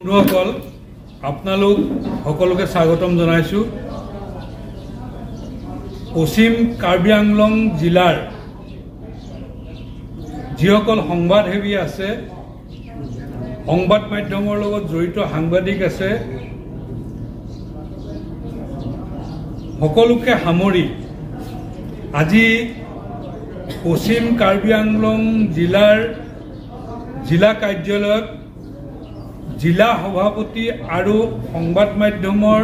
বন্ধুসকল, আপোনালোক সকলোকে স্বাগতম জনাইছোঁ। পশ্চিম কাৰ্বি আংলং জিলাৰ যিসকল সংবাদসেৱী আছে, সংবাদ মাধ্যমৰ লগত জড়িত সাংবাদিক আছে, সকলোকে সামৰি আজি পশ্চিম কাৰ্বি আংলং জিলাৰ জিলা কাৰ্যালয়ত জিলা সভাপতি আৰু সংবাদ মাধ্যমৰ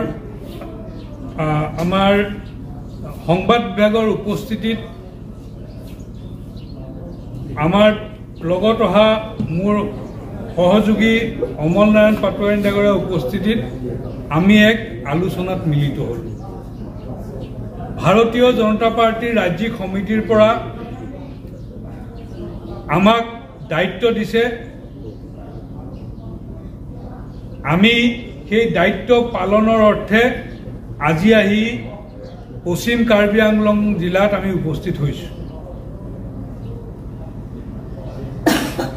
আমাৰ সংবাদ বিভাগৰ উপস্থিতিত আমাৰ লগত অহা মোৰ সহযোগী অমল নাৰায়ণ পাটোৱাৰী ডাঙৰীয়াৰ উপস্থিতিত আমি এক আলোচনাত মিলিত হ'লোঁ। ভাৰতীয় জনতা পাৰ্টীৰ ৰাজ্যিক সমিতিৰ পৰা আমাক দায়িত্ব দিছে, আমি সেই দায়িত্ব পালনৰ অৰ্থে আজি আহি পশ্চিম কাৰ্বি আংলং জিলাত আমি উপস্থিত হৈছোঁ।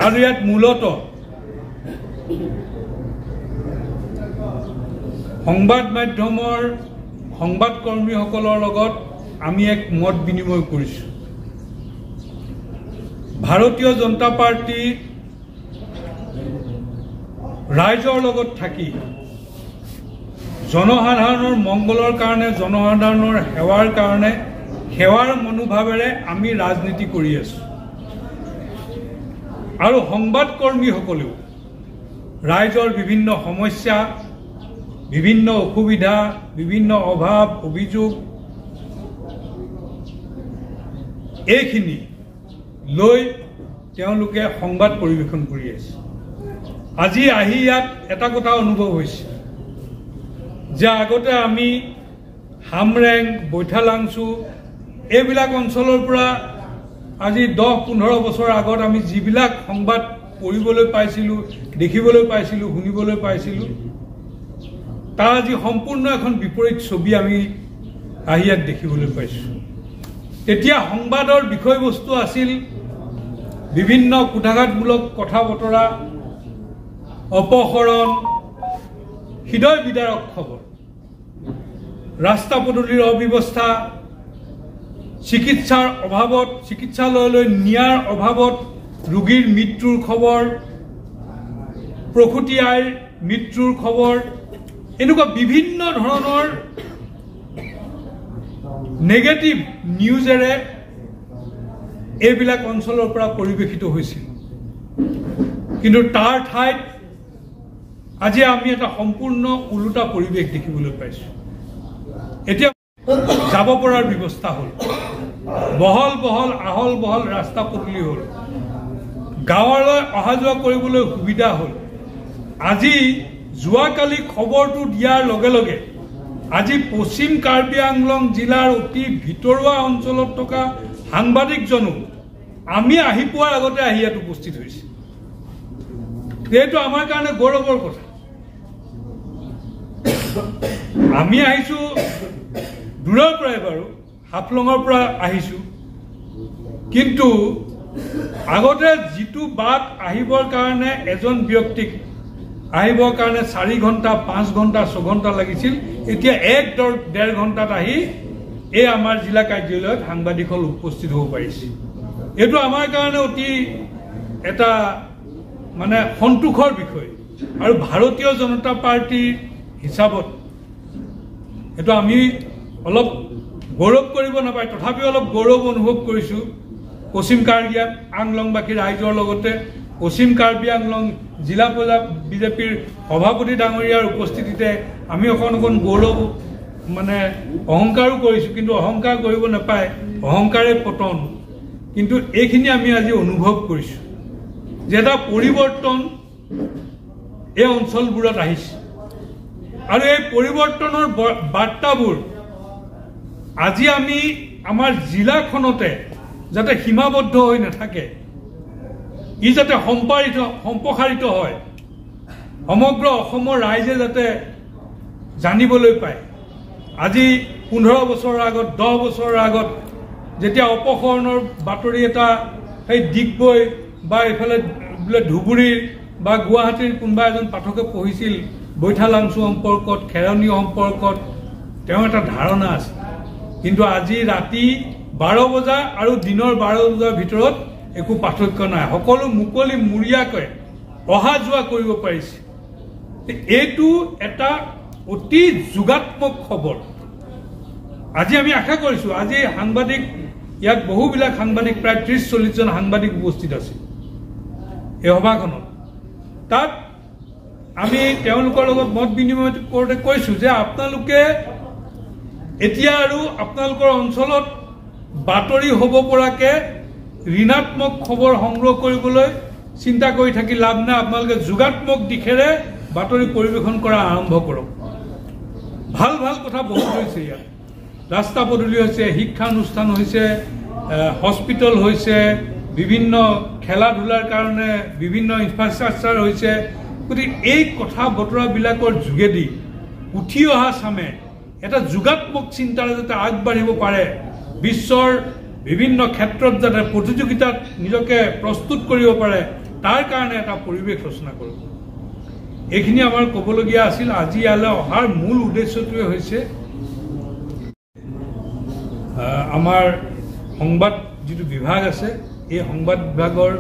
আৰু ইয়াত মূলতঃ সংবাদ মাধ্যমৰ সংবাদকৰ্মীসকলৰ লগত আমি এক মত বিনিময় কৰিছোঁ। ভাৰতীয় জনতা পাৰ্টী ৰাইজৰ লগত থাকি জনসাধাৰণৰ মংগলৰ কাৰণে, জনসাধাৰণৰ সেৱাৰ কাৰণে, সেৱাৰ মনোভাৱেৰে আমি ৰাজনীতি কৰি আছোঁ। আৰু সংবাদকৰ্মীসকলেও ৰাইজৰ বিভিন্ন সমস্যা, বিভিন্ন অসুবিধা, বিভিন্ন অভাৱ অভিযোগ এইখিনি লৈ তেওঁলোকে সংবাদ পৰিৱেশন কৰি আছে। আজি আহি ইয়াত এটা কথা অনুভৱ হৈছে যে আগতে আমি হামৰেং, বৈঠালাংচু এইবিলাক অঞ্চলৰ পৰা আজি 10-15 বছৰ আগত আমি যিবিলাক সংবাদ পঢ়িবলৈ পাইছিলোঁ, দেখিবলৈ পাইছিলোঁ, শুনিবলৈ পাইছিলোঁ, তাৰ আজি সম্পূৰ্ণ এখন বিপৰীত ছবি আমি আহি ইয়াত দেখিবলৈ পাইছোঁ। তেতিয়া সংবাদৰ বিষয়বস্তু আছিল বিভিন্ন কুঠাঘাতমূলক কথা বতৰা, অপহৰণ, হৃদয় বিদাৰক খবৰ, ৰাস্তা পদূলিৰ অব্যৱস্থা, চিকিৎসাৰ অভাৱত, চিকিৎসালয়লৈ নিয়াৰ অভাৱত ৰোগীৰ মৃত্যুৰ খবৰ, প্ৰসূতি আইৰ মৃত্যুৰ খবৰ, এনেকুৱা বিভিন্ন ধৰণৰ নেগেটিভ নিউজেৰে এইবিলাক অঞ্চলৰ পৰা পৰিৱেশিত হৈছিল। কিন্তু তাৰ ঠাইত আজি আমি এটা সম্পূৰ্ণ ওলোটা পৰিৱেশ দেখিবলৈ পাইছোঁ। এতিয়া যাব পৰাৰ ব্যৱস্থা হ'ল, বহল বহল আহল বহল ৰাস্তা পদূলি হ'ল, গাঁৱলৈ অহা যোৱা কৰিবলৈ সুবিধা হ'ল। আজি যোৱাকালি খবৰটো দিয়াৰ লগে লগে আজি পশ্চিম কাৰ্বি আংলং জিলাৰ অতি ভিতৰুৱা অঞ্চলত থকা সাংবাদিকজনো আমি আহি পোৱাৰ আগতে আহি ইয়াত উপস্থিত হৈছে। এইটো আমাৰ কাৰণে গৌৰৱৰ কথা। আমি আহিছোঁ দূৰৰ পৰাই, বাৰু হাফলঙৰ পৰা আহিছোঁ, কিন্তু আগতে যিটো বাট আহিবৰ কাৰণে এজন ব্যক্তিক আহিবৰ কাৰণে 4 ঘণ্টা, 5 ঘণ্টা, 6 ঘণ্টা লাগিছিল, এতিয়া 1-1.5 ঘণ্টাত আহি এই আমাৰ জিলা কাৰ্যালয়ত সাংবাদিকসকল উপস্থিত হ'ব পাৰিছে। এইটো আমাৰ কাৰণে অতি এটা মানে সন্তোষৰ বিষয়। আৰু ভাৰতীয় জনতা পাৰ্টীৰ হিচাপত এইটো আমি অলপ গৌৰৱ কৰিব নাপায়, তথাপিও অলপ গৌৰৱ অনুভৱ কৰিছোঁ। পশ্চিম কাৰ্বি আংলংবাসী ৰাইজৰ লগতে পশ্চিম কাৰ্বি আংলং জিলা বিজেপিৰ সভাপতি ডাঙৰীয়াৰ উপস্থিতিতে আমি অকণ অকণ গৌৰৱ মানে অহংকাৰো কৰিছোঁ, কিন্তু অহংকাৰ কৰিব নাপায়, অহংকাৰে পতন। কিন্তু এইখিনি আমি আজি অনুভৱ কৰিছোঁ যে এটা পৰিৱৰ্তন এই অঞ্চলবোৰত আহিছে। আৰু এই পৰিৱৰ্তনৰ বাৰ্তাবোৰ আজি আমি আমাৰ জিলাখনতে যাতে সীমাবদ্ধ হৈ নাথাকে, ই যাতে সম্প্ৰসাৰিত হয়, সমগ্ৰ অসমৰ ৰাইজে যাতে জানিবলৈ পায়। আজি 15 বছৰৰ আগত, 10 বছৰৰ আগত যেতিয়া অপহৰণৰ বাতৰি এটা সেই ডিগবৈ বা এইফালে বোলে ধুবুৰীৰ বা গুৱাহাটীৰ কোনোবা এজন পাঠকে পঢ়িছিল বৈঠালাংচু সম্পৰ্কত, খেৰণি সম্পৰ্কত তেওঁ এটা ধাৰণা আছে। কিন্তু আজি ৰাতি 12 বজা আৰু দিনৰ 12 বজাৰ ভিতৰত একো পাৰ্থক্য নাই, সকলো মুকলি মূৰীয়াকৈ অহা যোৱা কৰিব পাৰিছে। এইটো এটা অতি যোগাত্মক খবৰ। আজি আমি আশা কৰিছোঁ, আজি সাংবাদিক ইয়াত বহুবিলাক সাংবাদিক, প্ৰায় 30-40 জন সাংবাদিক উপস্থিত আছে এই সভাখনত। তাত আমি তেওঁলোকৰ লগত মত বিনিময় কৰোঁতে কৈছোঁ যে আপোনালোকে এতিয়া আৰু আপোনালোকৰ অঞ্চলত বাতৰি হ'ব পৰাকৈ ঋণাত্মক খবৰ সংগ্ৰহ কৰিবলৈ চিন্তা কৰি থাকি লাভ নাই, আপোনালোকে যোগাত্মক দিশেৰে বাতৰি পৰিৱেশন কৰা আৰম্ভ কৰক। ভাল ভাল কথা বহুত হৈছে ইয়াত, ৰাস্তা পদূলি হৈছে, শিক্ষানুষ্ঠান হৈছে, হস্পিটেল হৈছে, বিভিন্ন খেলা ধূলাৰ কাৰণে বিভিন্ন ইনফ্ৰাষ্ট্ৰাকচাৰ হৈছে। গতিকে এই কথা বতৰাবিলাকৰ যোগেদি উঠি অহা চামে এটা যোগাত্মক চিন্তাৰে যাতে আগবাঢ়িব পাৰে, বিশ্বৰ বিভিন্ন ক্ষেত্ৰত যাতে প্ৰতিযোগিতাত নিজকে প্ৰস্তুত কৰিব পাৰে, তাৰ কাৰণে এটা পৰিৱেশ ৰচনা কৰিব। এইখিনি আমাৰ ক'বলগীয়া আছিল। আজি ইয়ালৈ অহাৰ মূল উদ্দেশ্যটোৱে হৈছে আমাৰ সংবাদ যিটো বিভাগ আছে, এই সংবাদ বিভাগৰ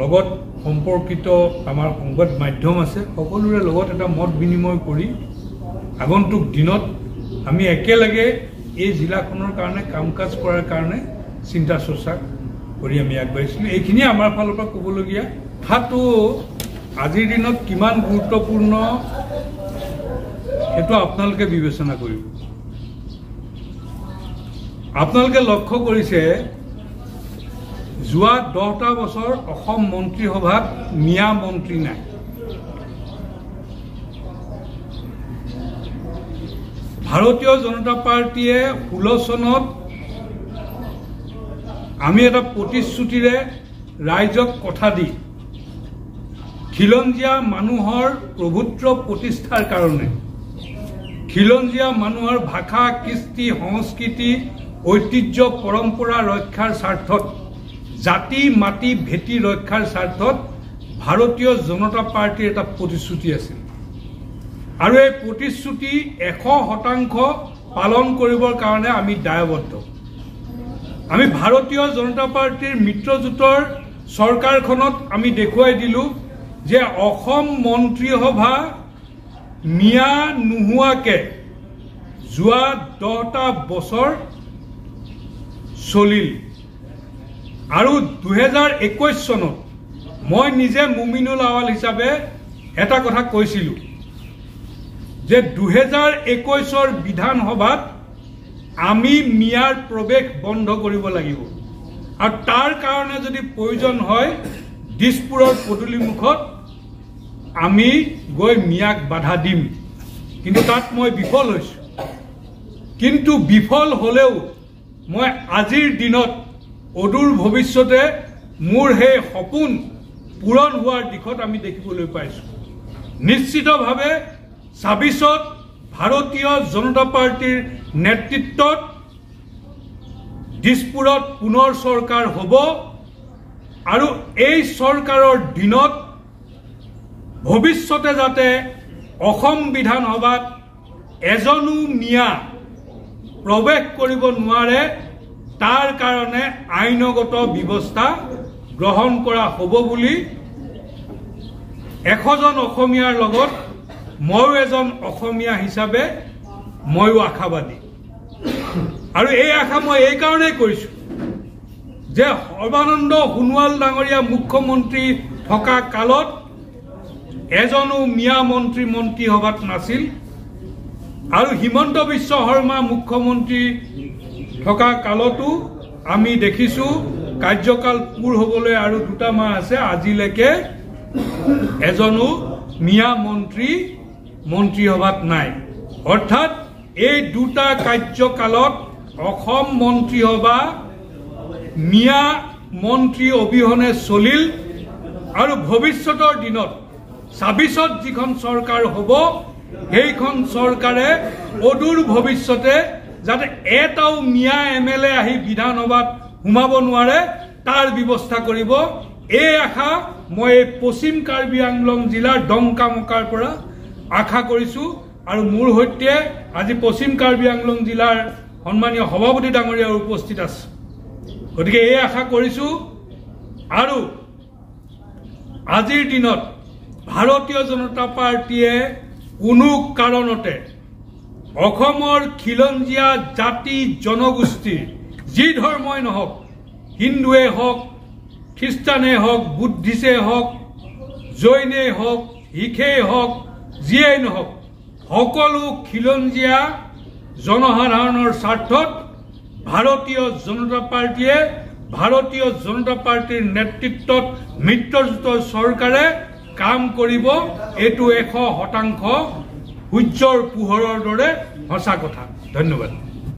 লগত সম্পৰ্কিত আমাৰ সংবাদ মাধ্যম আছে, সকলোৰে লগত এটা মত বিনিময় কৰি আগন্তুক দিনত আমি একেলগে এই জিলাখনৰ কাৰণে কাম কাজ কৰাৰ কাৰণে চিন্তা চৰ্চা কৰি আমি আগবাঢ়িছিলোঁ। এইখিনিয়ে আমাৰ ফালৰ পৰা ক'বলগীয়া। কথাটো আজিৰ দিনত কিমান গুৰুত্বপূৰ্ণ সেইটো আপোনালোকে বিবেচনা কৰিব। আপোনালোকে লক্ষ্য কৰিছে যোৱা 10টা বছৰ অসম মন্ত্ৰীসভাত মিয়া মন্ত্ৰী নাই। ভাৰতীয় জনতা পাৰ্টীয়ে 16 চনত আমি এটা প্ৰতিশ্ৰুতিৰে ৰাইজক কথা দি খিলঞ্জীয়া মানুহৰ প্ৰভুত্ব প্ৰতিষ্ঠাৰ কাৰণে, খিলঞ্জীয়া মানুহৰ ভাষা, কৃষ্টি, সংস্কৃতি, ঐতিহ্য, পৰম্পৰা ৰক্ষাৰ স্বাৰ্থত, জাতি মাটি ভেটি ৰক্ষাৰ স্বাৰ্থত ভাৰতীয় জনতা পাৰ্টীৰ এটা প্ৰতিশ্ৰুতি আছিল আৰু এই প্ৰতিশ্ৰুতি 100% পালন কৰিবৰ কাৰণে আমি দায়বদ্ধ। আমি ভাৰতীয় জনতা পাৰ্টীৰ মিত্ৰজোঁটৰ চৰকাৰখনত আমি দেখুৱাই দিলোঁ যে অসম মন্ত্ৰীসভা মিয়া নোহোৱাকে যোৱা 10টা বছৰ চলিল আৰু 2021 চনত মই নিজে মুমিনুল আৱাল হিচাপে এটা কথা কৈছিলোঁ যে 2021ৰ বিধানসভাত আমি মিয়াৰ প্ৰৱেশ বন্ধ কৰিব লাগিব আৰু তাৰ কাৰণে যদি প্ৰয়োজন হয় দিছপুৰৰ পদূলিমুখত আমি গৈ মিয়াক বাধা দিম। কিন্তু তাত মই বিফল হৈছোঁ। কিন্তু বিফল হ'লেও মই আজিৰ দিনত অদূৰ ভৱিষ্যতে মোৰ সেই সপোন পূৰণ হোৱাৰ দিশত আমি দেখিবলৈ পাইছোঁ। নিশ্চিতভাৱে 26ত ভাৰতীয় জনতা পাৰ্টীৰ নেতৃত্বত দিছপুৰত পুনৰ চৰকাৰ হ'ব আৰু এই চৰকাৰৰ দিনত ভৱিষ্যতে যাতে অসম বিধানসভাত এজনো মিয়া প্ৰৱেশ কৰিব নোৱাৰে তাৰ কাৰণে আইনগত ব্যৱস্থা গ্ৰহণ কৰা হ'ব বুলি 100জন অসমীয়াৰ লগত ময়ো এজন অসমীয়া হিচাপে ময়ো আশাবাদী। আৰু এই আশা মই এইকাৰণেই কৰিছোঁ যে সৰ্বানন্দ সোণোৱাল ডাঙৰীয়া মুখ্যমন্ত্ৰী থকা কালত এজনো মিয়া মন্ত্ৰী মন্ত্ৰীসভাত নাছিল আৰু হিমন্ত বিশ্ব শৰ্মা মুখ্যমন্ত্ৰী থকা কালতো আমি দেখিছোঁ কাৰ্যকাল পূৰ হ'বলৈ আৰু 2টা মাহ আছে, আজিলৈকে এজনো মিয়া মন্ত্ৰী মন্ত্ৰীসভাত নাই। অৰ্থাৎ এই 2টা কাৰ্যকালত অসম মন্ত্ৰীসভা মিয়া মন্ত্ৰী অবিহনে চলিল আৰু ভৱিষ্যতৰ দিনত 26ত যিখন চৰকাৰ হ'ব সেইখন চৰকাৰে অদূৰ ভৱিষ্যতে যাতে এটাও মিয়া এম এল এ আহি বিধানসভাত সোমাব নোৱাৰে তাৰ ব্যৱস্থা কৰিব। এই আশা মই এই পশ্চিম কাৰ্বি আংলং জিলাৰ ডংকামকাৰ পৰা আশা কৰিছোঁ। আৰু মোৰ সৈতে আজি পশ্চিম কাৰ্বি আংলং জিলাৰ সন্মানীয় সভাপতি ডাঙৰীয়া উপস্থিত আছে। গতিকে এই আশা কৰিছোঁ। আৰু আজিৰ দিনত ভাৰতীয় জনতা পাৰ্টীয়ে কোনো কাৰণতে অসমৰ খিলঞ্জীয়া জাতি জনগোষ্ঠীৰ যি ধৰ্মই নহওক, হিন্দুৱে হওক, খ্ৰীষ্টানেই হওক, বুদ্ধিছেই হওক, জৈনেই হওক, শিখেই হওক, যিয়েই নহওক, সকলো খিলঞ্জীয়া জনসাধাৰণৰ স্বাৰ্থত ভাৰতীয় জনতা পাৰ্টীয়ে, ভাৰতীয় জনতা পাৰ্টীৰ নেতৃত্বত মিত্ৰজোঁটৰ চৰকাৰে কাম কৰিব। এইটো 100% সূৰ্যৰ পোহৰৰ দৰে সঁচা কথা। ধন্যবাদ।